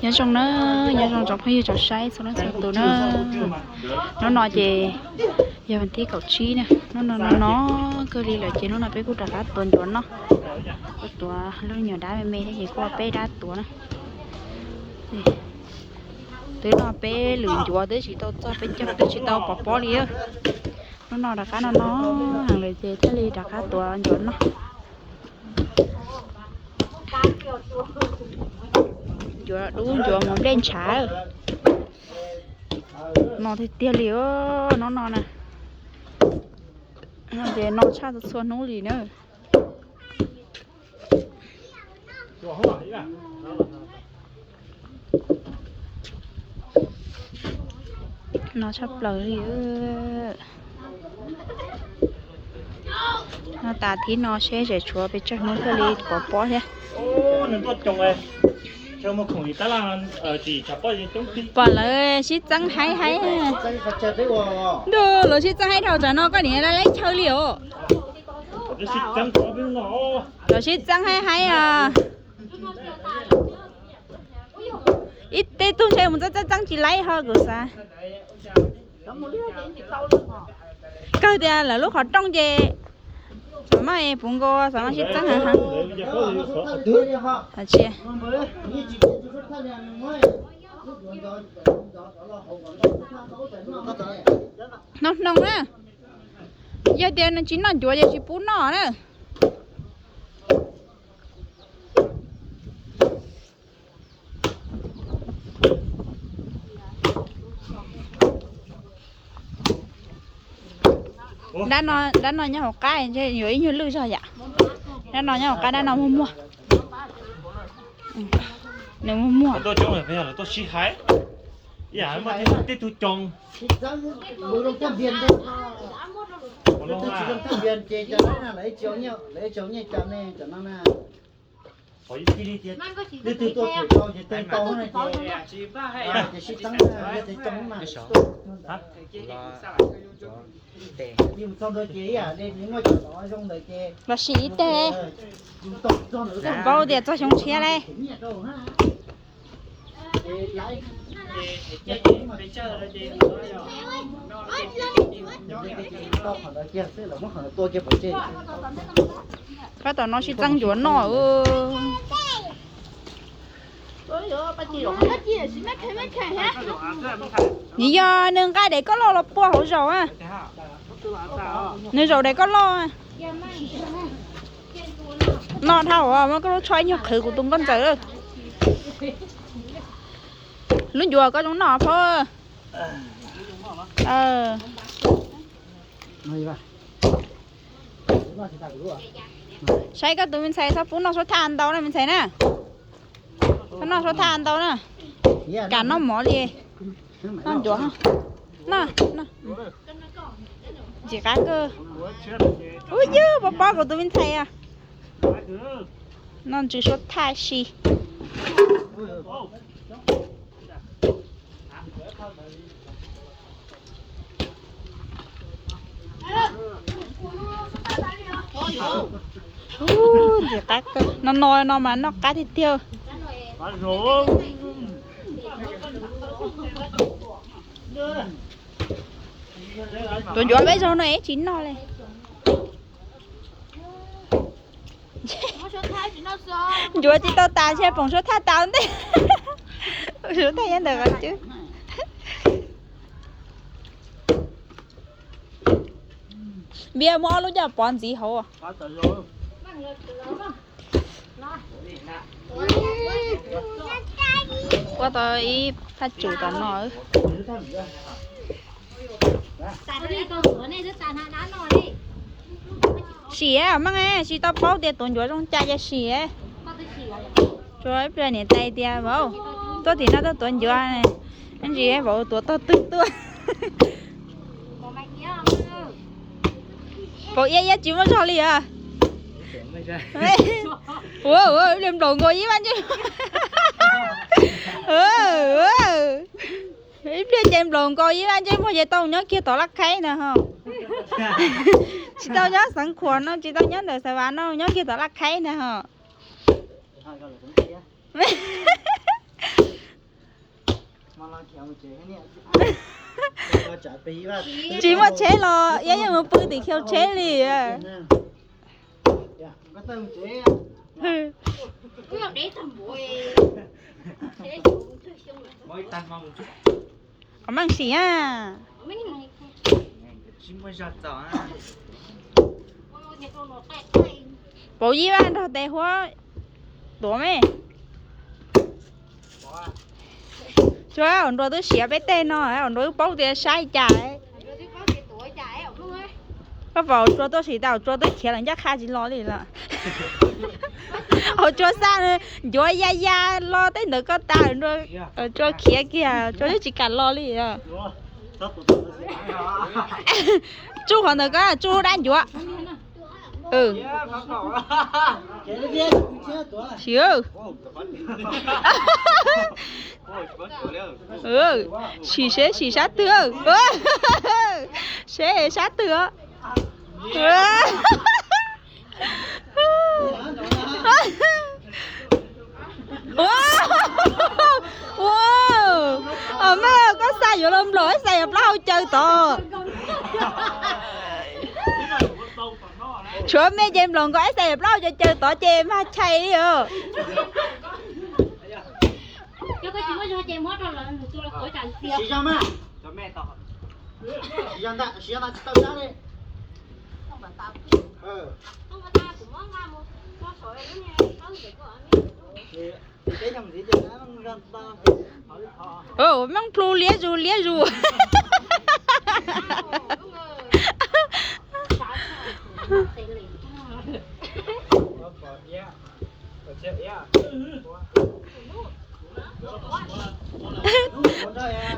Nyob zoo na, nyob zoo tsoom phooj ywg tsoom saib txhua leej txhua tus na. Hnub no ces yog vas thib kaum tsib na, hnub no no no kawg li lawm ces hnub no peb kuj rov qab tuav ncuav noj. Kuj tuav lub nyuam dab me me thiab ces kuj ua peb dab tuav na. Twb no peb lwm ncuav twb tsis tau txog peb caug twb tsis tau pov pob li. Hnub no rov qab no no heev lawm ces thiaj li rov qab tuav ncuav noj. Ncuav dub ncuav mus nplej ntshav. No tiag tiag li, hnub no na. Ces no tshaj txhua hnub li na. No tshaj plaws li. No tas thib no seb tseem tshuav pes tsawg hnub thiaj li pov pob thiab. Pom lawv sib txeeb haib haib. Ntuj, lawv sib txeeb haib dhau tsam no koj niam lawv laib chaw li os. Lawv sib txeeb haib haib os. Ib teb tug ntshe mus txeeb txeeb txeeb tsis laib ho kuv xav. Kawg tias lawv lub qhov rooj ces xav mas puv nkaus xav mas sib txeeb heev heev. Tsis hnoos hnoos na. Yog tias nws tsis noj ncuav ces tsis pub noj na. Dab no, dab no nyob hauv qab ntshe yuav ib nyuag lwj zog yam. Dab no nyob hauv qab, dab no muag muag. Nws muag muag. Tuaj sib hais, ib yam muaj tej tug coo. Leej twg tuaj thaum tau ces tau na ces, ces sib txeeb na, yog tias coo na. Yus txog ntawd ces ib yam li muaj cov tod zoo ntawd ces los sim ib teg. Paub tias txog xyoo tshiab lawm. Pab tom no sib txeeb ncuav noj. Nws yog nws nqa daim kauj loj los pua hauv zaum. Nws zaum daim kauj loj. Noj dhau, muab koj lub tsho ib nyuag qhwv kuv tus nkauj ntxawm. Lub ncuav koj zoo noj phauj. Saib koj tus me ntxhais txhob pub noj suab thaj ntau na me ntxhais na. Txhob noj suab thaj ntau na. Kam noj mov li. Noj ncuav. Noj, noj. Ntxim qab kawg. Ub ywg, pob pob kuv tus me ntxhais os. Noj ntsws suab thaj si. Ub, ntxim qab kawg, no no no mas noj qab tiag tiag. Tuav ncuav peb zaug no es tsis noj li. Ncuav tsis tau tas ntshe poom suab thaj tas ntej. Suab thaj nyob ntawm qhov cub. Npias muab ob lub coj pov ntxiv hauv. Ua tau ib thaj tswm tom no. Sim meej, tsis tau paub tias tuav ncuav zoo cas ces sim. Tsuas ib pliag niam tais tias vauv, tuaj tim no tuaj tuav ncuav, ntsis vauv tuav tog twg tuaj. Paum iab iab tsis muaj zog li os. Ua ua ib pliag nplaum nkaus ib vaj ntsej. Ib pliag ces nplaum nkaus ib vaj ntsej muag ces tau nyob kiag tom laj khaib ntag ho. Tsis tau nyob xeev khuam no, tsis tau nyob ntawm xav vas no, nyob kiag tom laj khaib ntag ho. Tsis muaj tsheb los yog yeej mus pw tim khiv tsheb li. Qhov meej sim a. Pauv yib vaj nrog tes huab tuav me. Tsuas Nruas twb siav peb tej no, Nruas twb paub tias saib cas. Koj pom Tsuas tuaj sim tau, Tsuas twb khiav lawm ncaj qha tsis los li lawm. Hauv Tsuas xa ncuav ya ya los tej ntawd koj tas, Tsuas khiav kiag, Tsuas twb tsis kam los li. Tsuj qhov ntawd koj tsuj dab ncuav. Sim, sim seb sim sab twg, seb sab twg. Ua, ua, meej, koj xa yuav los nplaum, xa yuav plaub hau caw tod. Tshuav me ces nplaum nkaus, xa yuav plaub hau caw caw tod ces mag chais li os. Meej plhu liab zus liab zus.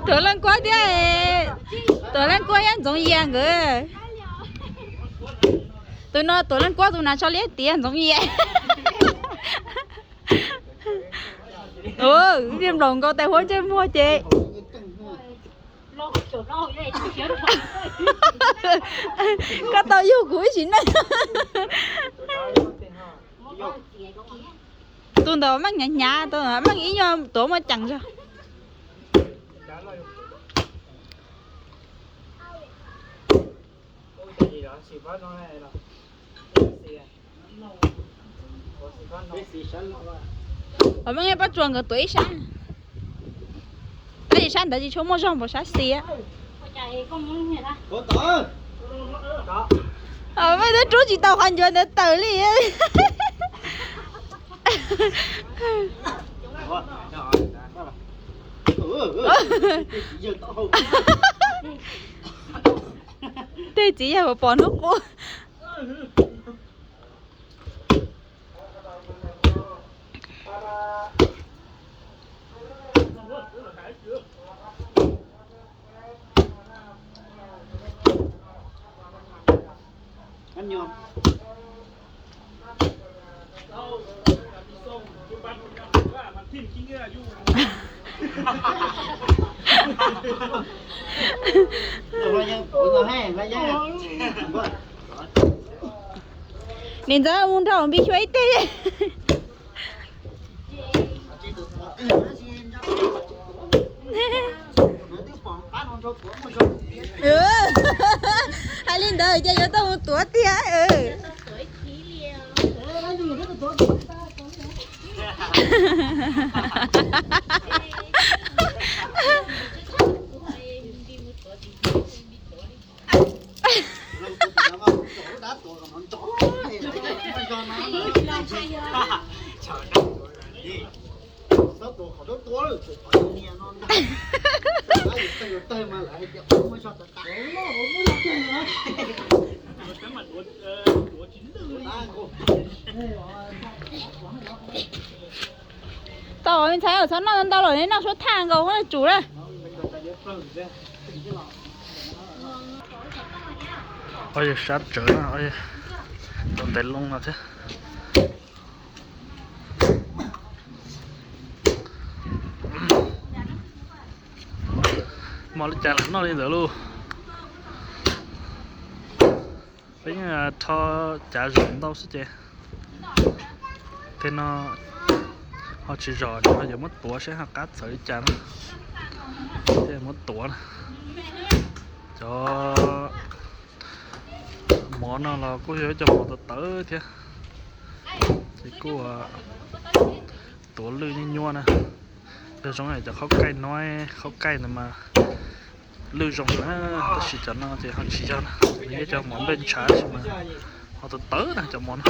Tuav Leej Kuab thiab, Tuav Leej Kuab thiab Ntxoov Yias nkawd. Tus no Tuav Leej Kuab, tus na tso liab tiav Ntxoov Yias. Ua, nplaum nkaus tais huab ntsej muag ces. Koj tau yug kuv ib sim neej. Tus ntawd Meej hnyav hnyav, tus ntawd Meej ib nyuag tuav muaj ceem zog. Meej, pab tsuas nkawd tuav ib sab, tab sis sab ntawd tsis tshua muaj zog npaum sab xis. Meej twb rub tsis tau qhov ncuav ntawd tawm li. Tej txiv yawg pom hnub qub. Nim ntawd mus nrog npib xyuas ib teg. Hais li ntawd ces yuav tau mus tuav tiag. Tau, me ntxhais, txhob noj ntau lawm, noj suab thaj nkaus tsum na. Ob yawg sab tsawv no, ob yawg tus ntes loo no thiab. Mos li cas lam noj li ntawd lauj. Peb yeej rho cav zom ntau xwb ces tej no ho tsis zom ces ho yuav muab tuav seb ho qab txawv li cas na. Thiab muab tuav na. Cov mov no los kuj yog ib co mov tawv tawv thiab, ces kuj tuav lwj nyuaj nyuaj na. Yog zoo cov khaub kaij no, khaub kaij ntawd mas lwj zoo na, tab sis cov no ces ho tsis yog na, nws yog cov mov nplej ntshav tab sis mas ho tawv tawv na cov mov no.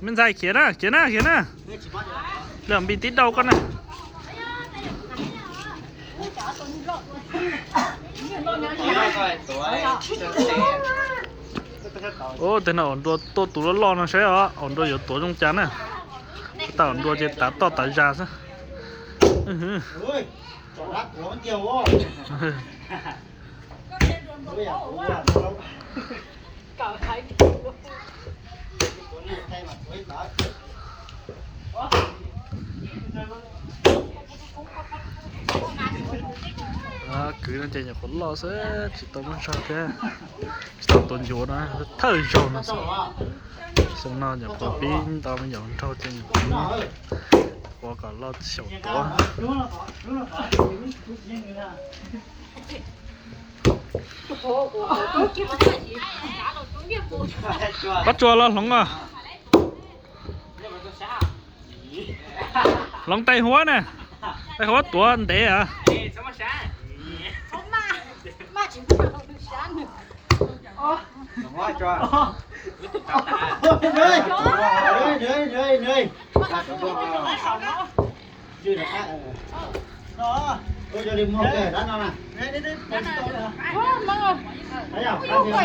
Me ntxhais khiav na, khiav na, khiav na. Lawm npis tib dauj koj na. Ub, tej no aum nrua tuaj tus loj loj no saib os, aum nrua yuav tuav zoo cas na. Tau aum nrua ces tav toj tav zas xwb. Kwv no ces nyuam qhuav loj xwb tsis tau muab ntsog thiab, tsis tau tuav ncuav no, thawj zaug no xwb. Xyoo no nyuam qhuav pib ntau me nyuam nraug ces nyuam qhuav muab ua kom loj xyaum tuav. Pob tsuas los hloov os. Hloov tais huab na, tais huab tuav ntev os.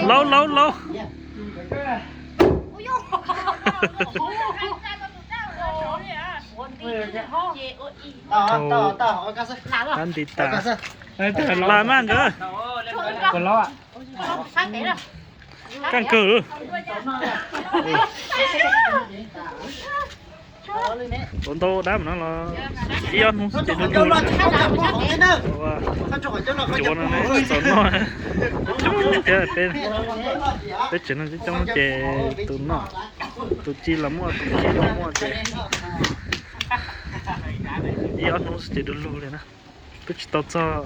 Laub laub laub. Tab nti tas. Las mas nkawd. Kaj kawg. Tuav ntau dab no los ib ob hnub xwb ces du lug. Cuav no tsis txaus noj. Coob thiab peb, peb tsev no coob coob ces tus noj, tus ci los muaj, tus ci los muaj ces ib ob hnub xwb ces du lug li na. Twb tsis tau txog,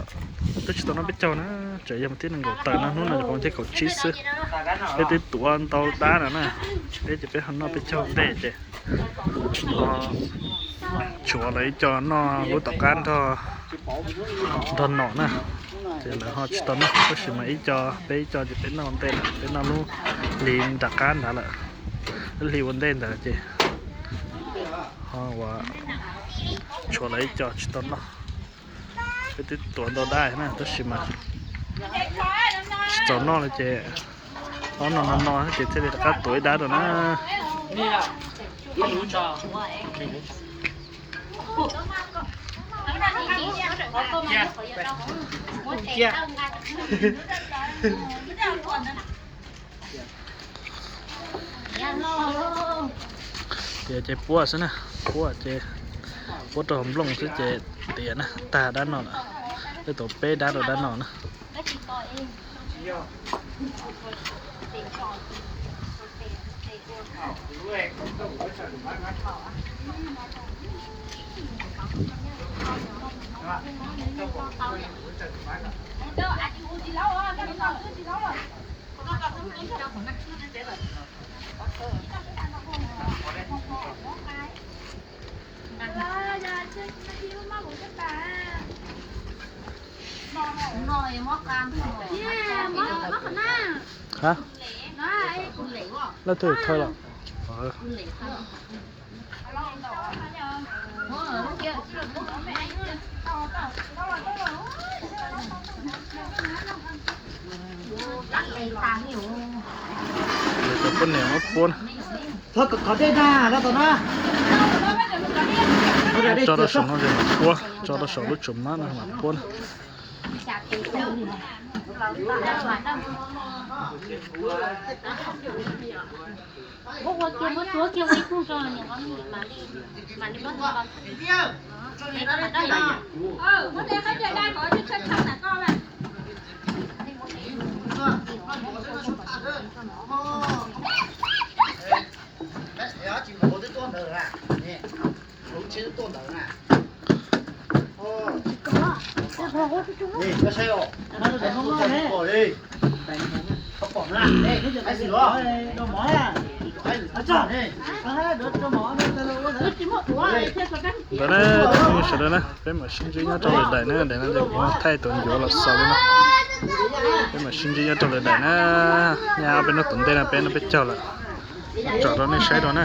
twb tsis tau noj peb caug na, tseem yog mus thib nees nkaum tawm no, hnub no nyuam qhuav thib kaum tsib xwb. Peb twb tuav ntau dab no na, peb ces peb ho noj peb caug ntej ces ho tshuav lawv ib co noj lub tom qab nrog nom na, ces lawv ho tsis tau noj, tab sis mas ib co peb ib co ces peb noj ua ntej lawm, peb noj lub hli nram qab nrad lawm, lub hli ua ntej ntawd ces ho ua tshuav lawv ib co tsis tau noj. Peb twb tuav ntau dab na tab sis mas tsis txaus noj li ces ob no no no ces thiaj li rov qab tuav ib dab rau na. Tiav ces puab xwb na, puab ces puab rau hauv nplooj xwb ces tiav na, tag dab no lawm. Peb tuav peb dab rau dab no na. Hab, leej twg thawj lawm? Cov poj niam muab puab na. Tso rau saum no ces mam puab, tso rau saum lub tsum mab no mam puab na. Ntawd na, sawv daws na, peb mam sib ntsib nyob rau lwm daim na, daim no ces kuv thaij tus ncuav los xaus li na. Peb mam sib ntsib nyob rau lwm daim na, nyaj peb noj tus ntej no peb noj peb caug lawm, tsom rau nej saib dua na.